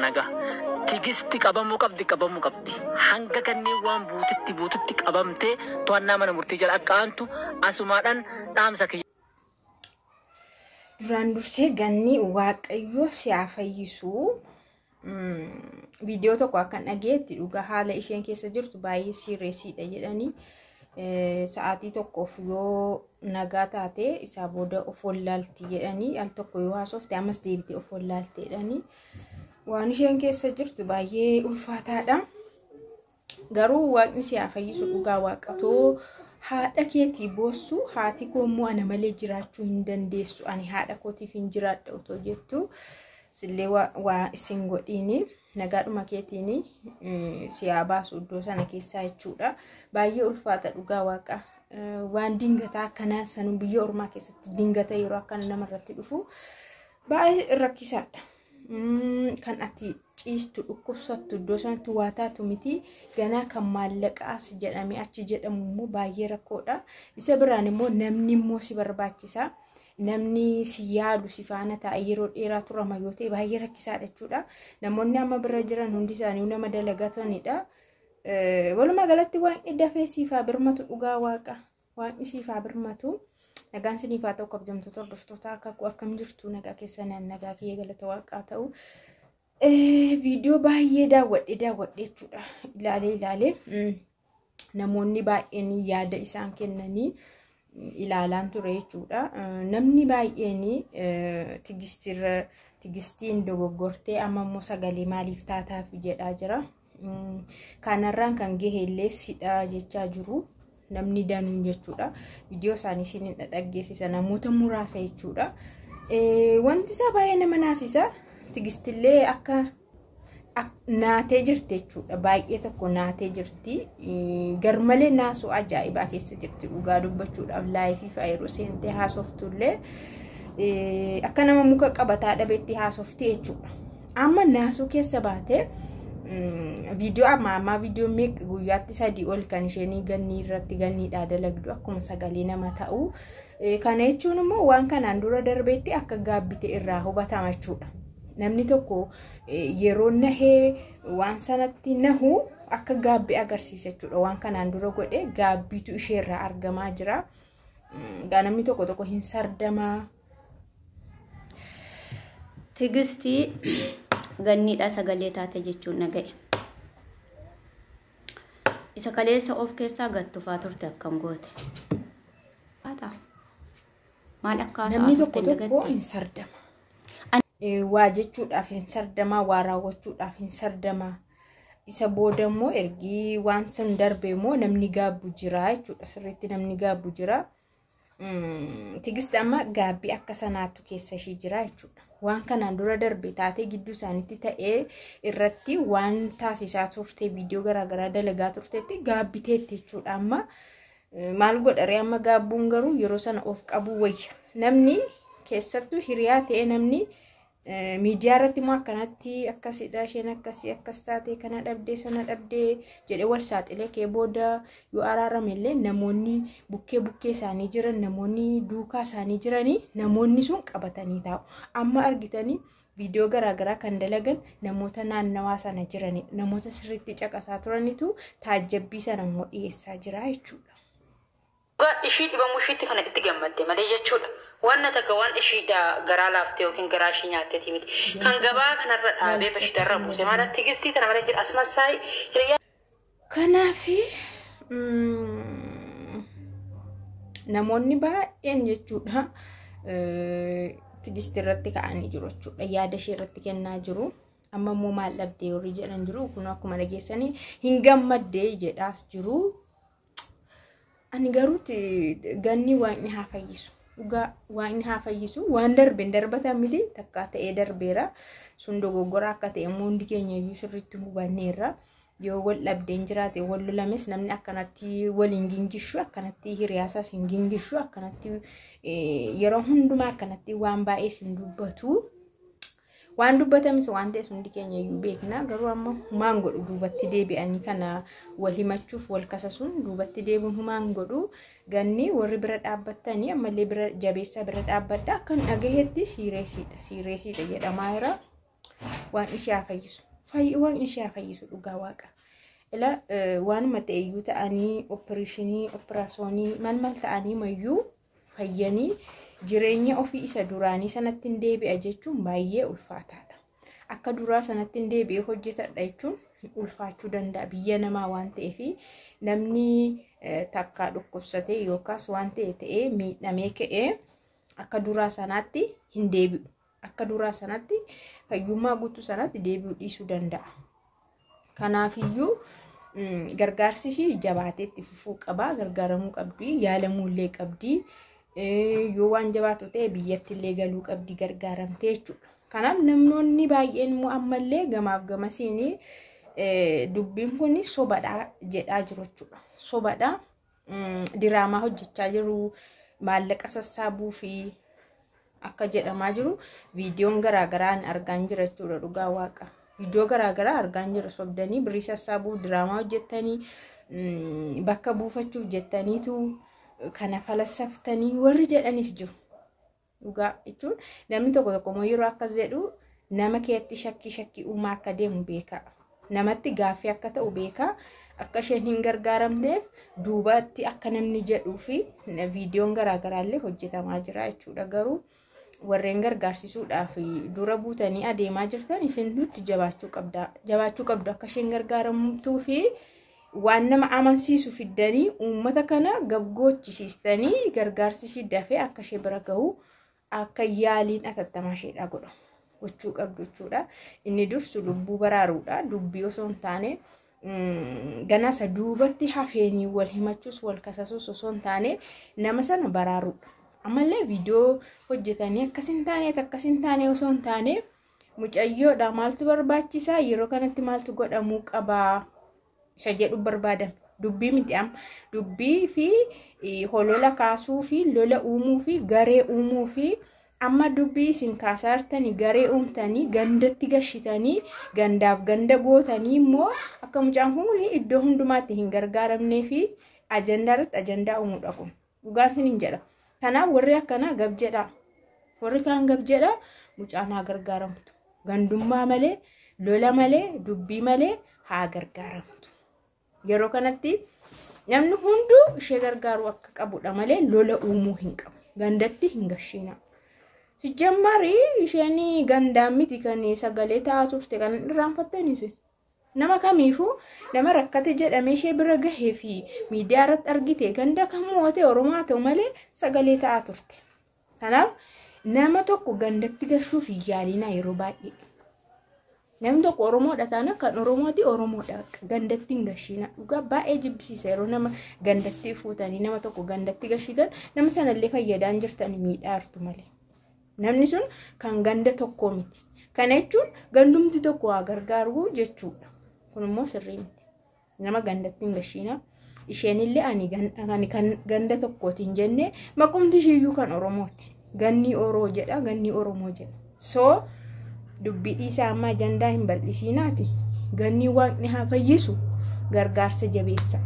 nagaa. Tigisti qabamuu qabdi, qabamuu qabdi. Hanga kanneen waan buututti buututti qabamtee to'annaa mana murtii jala akka aantu asumaadhaan dhaamsa kiyya. Duraan dursee ganni Waaqayyo si haa fayyisu. Viidiyoo tokko akkan dhageetti dhugaa haala isheen keessa jirtu baay'ee sireesiidha jedhanii, sa'aatii tokkoof yoo nagaa taate isaa booda of wallaalti jedhanii, al tokko yoo haasofte ammas deebitee of wallaalti jedhanii, waan isheen keessa jirtu baay'ee ulfaataadha. Garuu Waaqni si haa fayyisu. Dhugaa Waaqatoo haadha keetii boossu, haati koo immoo ana malee jiraachuu hin dandeessu, ani haadha kootiif hin jiraadha otoo jettu, sillee waa isin godhiini nagaadhuma keetiin si haa baasu iddoo sana keessaa jechuudha. Baay'ee ulfaata dhugaa Waaqa. Waan dingataa akkanaa sanuu biyya ormaa keessatti dingata yeroo akkana namarratti dhufu baay'ee rakkisaadha. Kan ati ciistu dhukkubsattu iddoo sanatti waa taatu miti, ganaa kan maallaqaas jedhamee achi jedhamu immoo baay'ee rakkoodha. Isa biraan immoo namni immoo si barbaachisa. Namni si yaadu si faana taa'ee yeroo dheeraa turama yoo ta'e baay'ee rakkisaadha jechuudha. Namoonni amma bira jiran hundi isaanii nama dalagatanidha. Walumaa galatti Waaqni dafee siif haa birmatu, dhugaa Waaqa. Waaqni siif haa birmatu. Nagaan siniif haa ta'u, kabajamtoota hordoftoota akka akkam jirtu? Nagaa keessan? Nagaa kiyya, galata Waaqaa ta'u. Viidiyoo baay'ee daawwadhe daawwadhe jechuudha. Ilaalee ilaalee namoonni baay'een yaada isaan kennanii ilaalaan ture jechuudha. Namni baay'een Tigistirra Tigistiin dogoggortee amma immoo sagalee maaliif taataaf jedhaa jira. Kanarraan kan gahe illee sidha jechaa jiru. Namni danuun jechuudha. Viidiyoo isaanii isin dhaggeessisa namoota muraasa jechuudha. Wanti isaa baay'ee nama naasisa. Tigistillee akka naatee jirti jechuudha. Baay'ee tokko naatee jirti. Garmalee naasuu ajaa'ibaa keessa jirti dhugaa dubbachuudhaaf, live fa'a yeroo seentee haasoftullee akka nama muka qabataa dhabeetti haasofti jechuudha. Amma naasuu keessa baatee viidiyoo amma ammaa viidiyoo meeqa guyyaatti 3 ol kan isheen gannii irratti ganniidhaa dalagdu akkuma sagalee nama ta'u. Kana jechuun immoo waan kanaan dura darbeetti akka gaabbite irraa hubatama jechuudha. Namni tokko yeroo nahee waan sanatti nahu akka gaabbii agarsiisa jechuudha. Waan kanaan dura godhe gaabbiitu isheerraa argamaa jira. Namni tokko tokko hin sardamaa. Tigistii ganniidha sagalee taate jechuun dhaga'e. Isa kaleessa of keessaa gattufaa turte akkam goote? Maal akka Namni tokko tokko hin sardama. Waa jechuudhaaf hin sardamaa, waa raawwachuudhaaf hin sardamaa. Isa booda immoo ergi waan san darbe immoo namni gaabbu jira jechuudha. Sirriitti namni gaabbu jira. Tigisti amma gaabbii akka sanaatu keessa ishii jira jechuudha. Waan kanaan dura darbe taatee gidduu isaaniitti ta'ee irratti waan taasisaa turte, viidiyoo garaagaraa dalagaa turtetti gaabbiteetti jechuudha. Amma maal godharee? Amma gaabbuun garuu yeroo sana of qabuu wayya. Namni keessattuu hiriyaa ta'e, namni miidiyaa irratti immoo akkanatti akkasidha, isheen akkasii akkas taate, kana dhabdee sana dhabdee jedhee wal saaxilee kee booda yoo araarame illee, namoonni bukkee bukkee isaanii jiran, namoonni duukaa isaanii jiranii, namoonni sun qabatanii taa'u. Amma argitanii viidiyoo garaagaraa kan dalagan namoota naannawaa sana jiranidha. Namoota sirriitti caqasaa turanitu taajjabbii sana immoo dhiyeessaa jira jechuudha. Dhugaa ishii dhibamuu ishiitti kana itti gammadde malee jechuudha. Waan na takka waan ishii garaa laaftee yookiin garaa ishii nyaatteeti miti. Kan gabaa kanarra dhaabee bashitarra buuse maala Tigistii tana malee jira asmassaayii hiriyaa. Kanaafi namoonni baay'een jechuudha Tigistii irratti ka'anii jiru jechuudha. Yaada ishee irratti kennaa jiru. Amma immoo maal dhabdee warri jedhan jiru. Kun akkuma dhageessanii hin gammaddee jedhaas jiru. Ani garuu ganni Waaqni haa fayyisu. Dhugaa Waaqni haa fayyisu. Waan darbe hin darbatan miti, takkaa ta'ee darbeera. Sun dogoggora akka ta'e immoo hundi keenya iyyuu sirriitti hubanneerra. Yoo wal dhabdeen jiraate, wal lolames, namni akkanatti waliin gingishu, akkanatti hiriyaasaas hin gingishu, akkanatti yeroo hundumaa akkanatti waan baay'ees hin dubbatu. Waan dubbatames waan ta'es hundi keenya iyyuu beekna. Garuu amma humaan godhu duubatti deebi'anii kana wal himachuuf wal kasasuun duubatti deebiin humaan godhu. Ganni warri bira dhaabbattanii ammallee bira jabeessaa bira dhaabbadha. Akkan dhagahetti siireesiidha. Siireesiidha jedhamaa jira. Waan ishee haa fayyisu. Waan ishee haa fayyisu dhugaa waaqa. Ila waanuma ta'eyyuu ta'anii opereeshinii, operaasyoonii maal maal ta'anii mayyuu fayyanii jireenya ofii isa duraanii sanatti hin deebi'a jechuun baay'ee ulfaataadha. Akka duraa sanatti hin deebi'ee hojjetadha jechuun ulfaachuu danda'a biyya namaa waan ta'eef namni takkaa dhukkubsatee yookaas waan ta'e ta'ee miidhamee ka'ee akka duraa sanaatti hin deebi'u. Akka duraa sanatti fayyummaa guutuu sanatti deebi'uu dhiisuu danda'a. Kanaafiyyuu gargaarsi ishii jabaatee itti fufuu qaba. Gargaaramuu qabdi. Yaalamuu illee qabdi. Yoo waan jabaatu ta'e biyyatti illee galuu qabdi gargaaramtee jechuudha. Kanaaf namoonni baay'een immoo ammallee gamaaf gamasiin dubbiin kun sobadha jedhaa jiru jechuudha. Sobadha diraamaa hojjechaa jiru maallaqa sassaabuu fi akka jedhamaa jiru viidiyoon garaagaraa argaan jira jechuudha dhugaa waaqa. Viidiyoo garaagaraa argaan jira sobdanii birrii sassaabuu diraamaa hojjettanii bakka buufachuuf jettaniitu kana falassaftanii warri jedhanis jiru. Dhugaa jechuun namni tokko tokko immoo yeroo akkas jedhu nama keetti shakkii shakkii uumaa akka deemu beekaa. Namatti gaaffii akka ta'u beekaa. Akka isheen hin gargaaramneef duubatti akka namni jedhuu fi viidiyoon garaagaraa illee hojjetamaa jira jechuudha. Garuu warreen gargaarsisuudhaaf dura buutanii adeemaa jirtan isin nutti jabaachuu qabda. Jabaachuu qabdu akka isheen gargaaramtuu fi waan nama amansiisu fiddanii uummata kana gabgoochisiistanii gargaarsi ishee dafee akka ishee bira gahu akka yaaliin atattamaa isheedha godhamu gochuu qabdu jechuudha. Inni dursu lubbuu baraaruudha. Dubbii osoo hin taane ganaa isa duubatti hafeenii wal himachuus wal kasasuus osoo hin taane nama sana baraaruudha. Ammallee viidiyoo hojjetanii akkas hin taane akkas hin taane osoo hin taane mucayyoodha maaltu barbaachisaa yeroo kanatti maaltu godhamuu qabaa isa jedhu barbaadame. Dubbii miti amma dubbii fi holola kaasuu fi lola uumuu fi garee uumuu fi amma dubbii isin kaasaa jirtanii garee uumtanii gandatti gashitanii gandaaf ganda gootanii immoo akka mucaan kun iddoo hundumaatti hin gargaaramnee fi ajandaa irratti ajandaa uumuudha kun dhugaan isin hin jedha. Kanaaf warri akkanaa gab jedha. Warri kaan gab jedha mucaan haa gargaaramtu. Gandummaa malee lola malee dubbii malee haa gargaaramtu. Yeroo kanatti namni hunduu ishee gargaaruu akka qabudha malee lola uumuu hin qabu. Gandatti hin gashiina. Sijjammarii isheen gandaan miti kan sagalee ta'aa turte kan irraanfattanis. Nama kamiifuu nama rakkate jedhamee ishee bira gahee fi miidiyaa irratti argite ganda kamuu ta'e Oromoo haa ta'u malee sagalee ta'aa turte. Kanaaf nama tokko gandatti gashuuf hin yaalinaa yeroo baay'ee. Namni tokko Oromoodha taanaan kan Oromooti Oromoodha. Gandatti hin gashiina. Dhugaa baay'ee jibbisiisa yeroo nama gandatti fuutanii nama tokko gandatti gashiitan nama sanallee fayyadaa hin jirtan miidhaa jirtu malee. Namni sun kan ganda tokkoo miti. Kana jechuun gandumti tokko haa gargaaru jechuudha. Kun immoo sirrii miti. Nama gandatti hin gashiina. Isheenillee ani kan ganda tokkooti hin jenne maqumti ishiiyyuu kan Oromooti. Ganni Oroo jedha ganni Oromoo jedha. So dubbii dhiisaa amma ajandaa hin bal'isiinaati. Ganni waaqni haa fayyisu gargaarsa jabeessa.